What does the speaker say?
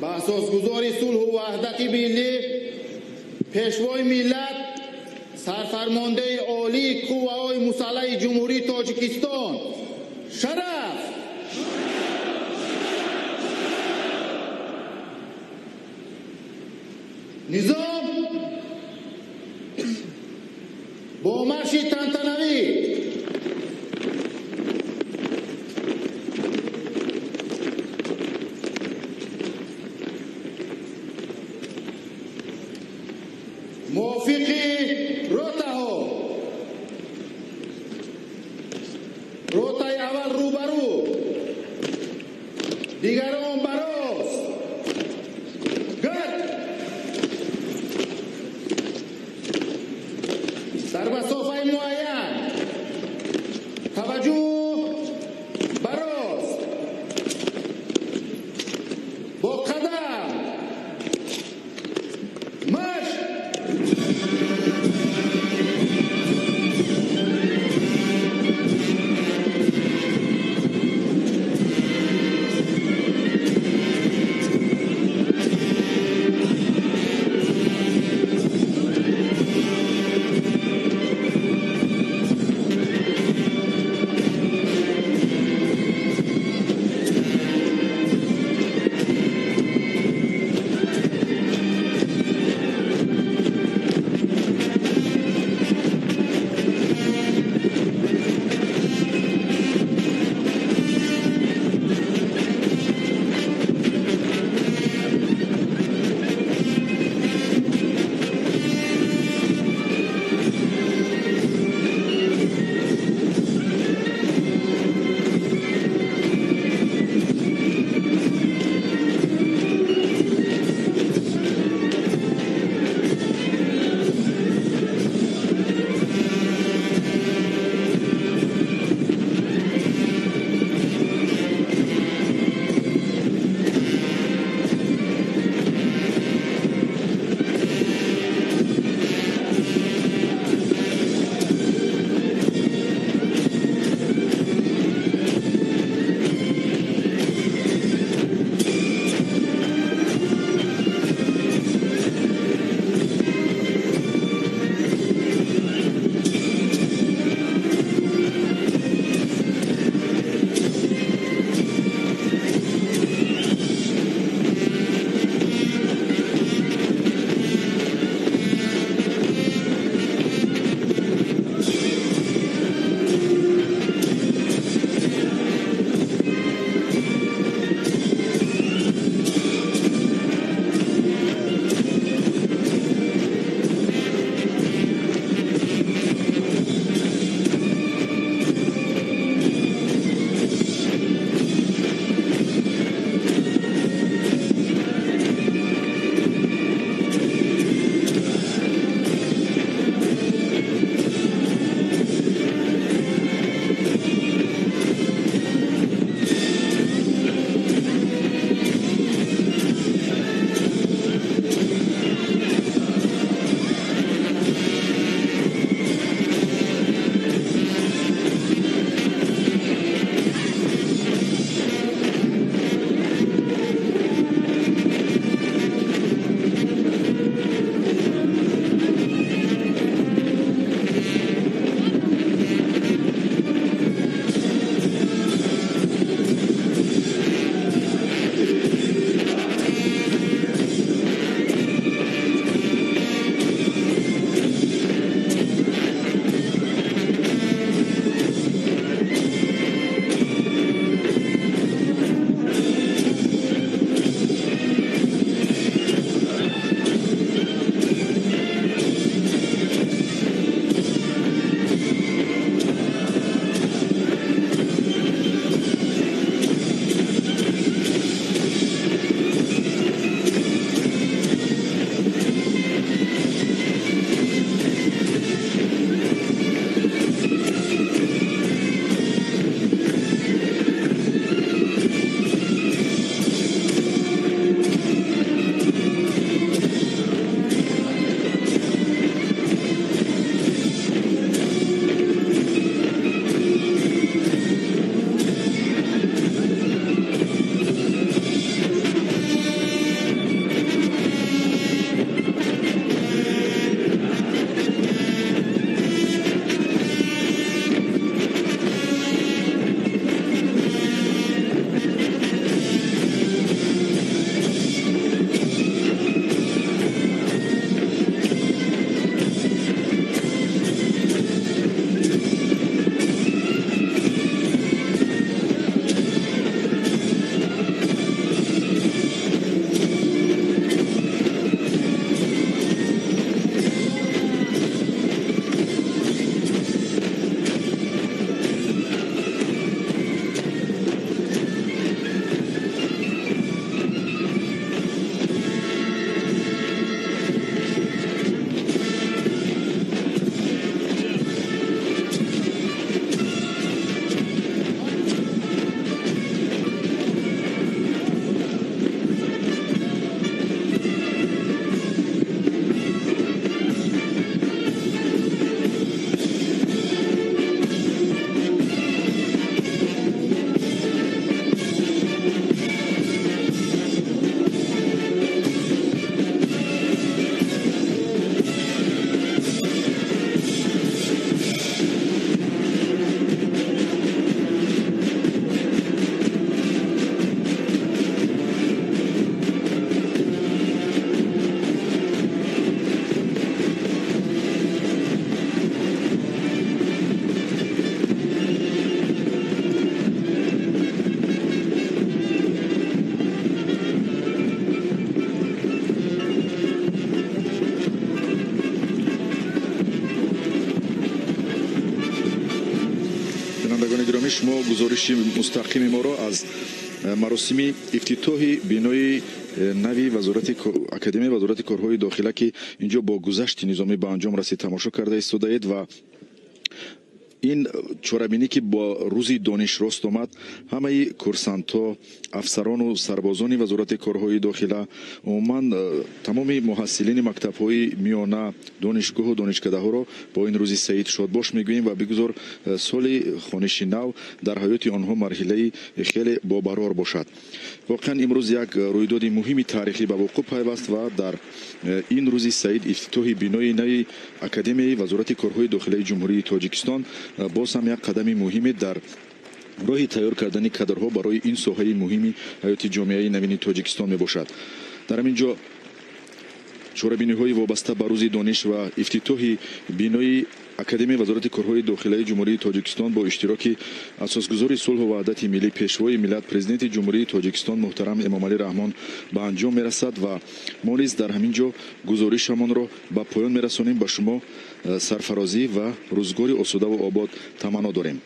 Ба асосгузори сулҳу ваҳдати миллӣ, пешвои миллат, сарфармондаи олии қувваҳои мусаллаҳи Ҷумҳурии Тоҷикистон шараф! Низом бо марши тантанавӣ мувофиқи ротаҳо, ротаи аввал рӯбарӯ, дигарон барост, гард дар масофаи муайян, таваҷҷӯҳ барост, бо қадам марш. Шумо гузориши мустақими моро аз маросими ифтитоҳи бинои нави вазорати академияи вазорати корҳои дохила, ки инҷо бо гузашти низомӣ ба анҷом расид, тамошо карда истодаед. Ва ин чорабинӣ, ки бо рӯзи дониш рост омад, ҳамаи курсантҳо, афсарону сарбозони вазорати корҳои дохила, умуман тамоми муҳассилини мактабҳои миёна, донишгоҳу донишкадаҳоро бо ин рӯзи саид шодбош мегӯем ва бигузор соли хониши нав дар ҳаёти онҳо марҳилаи хеле бобарор бошад. Воқеан, имрӯз як рӯйдоди муҳими таърихӣ ба вуқӯъ пайваст ва дар ин рӯзи саид ифтитоҳи бинои нави академияи вазорати корҳои дохилаи Ҷумҳурии Тоҷикистон боз ҳам як қадами муҳиме дар роҳи тайёр кардани кадрҳо барои ин соҳаи муҳими ҳаёти ҷомеаи навини Тоҷикистон мебошад. Дар ҳамин ҷо чорабиниҳои вобаста ба рӯзи дониш ва ифтитоҳи бинои академияи вазорати корҳои дохилаи Ҷумҳурии Тоҷикистон бо иштироки асосгузори сулҳу ваҳдати миллӣ, Пешвои миллат, Президенти Ҷумҳурии Тоҷикистон муҳтарам Эмомалӣ Раҳмон ба анҷом мерасад ва мо низ дар ҳамин ҷо гузоришамонро ба поён мерасонем. Ба шумо сарфарозӣ ва рӯзгори осудаву обод таманно дорем.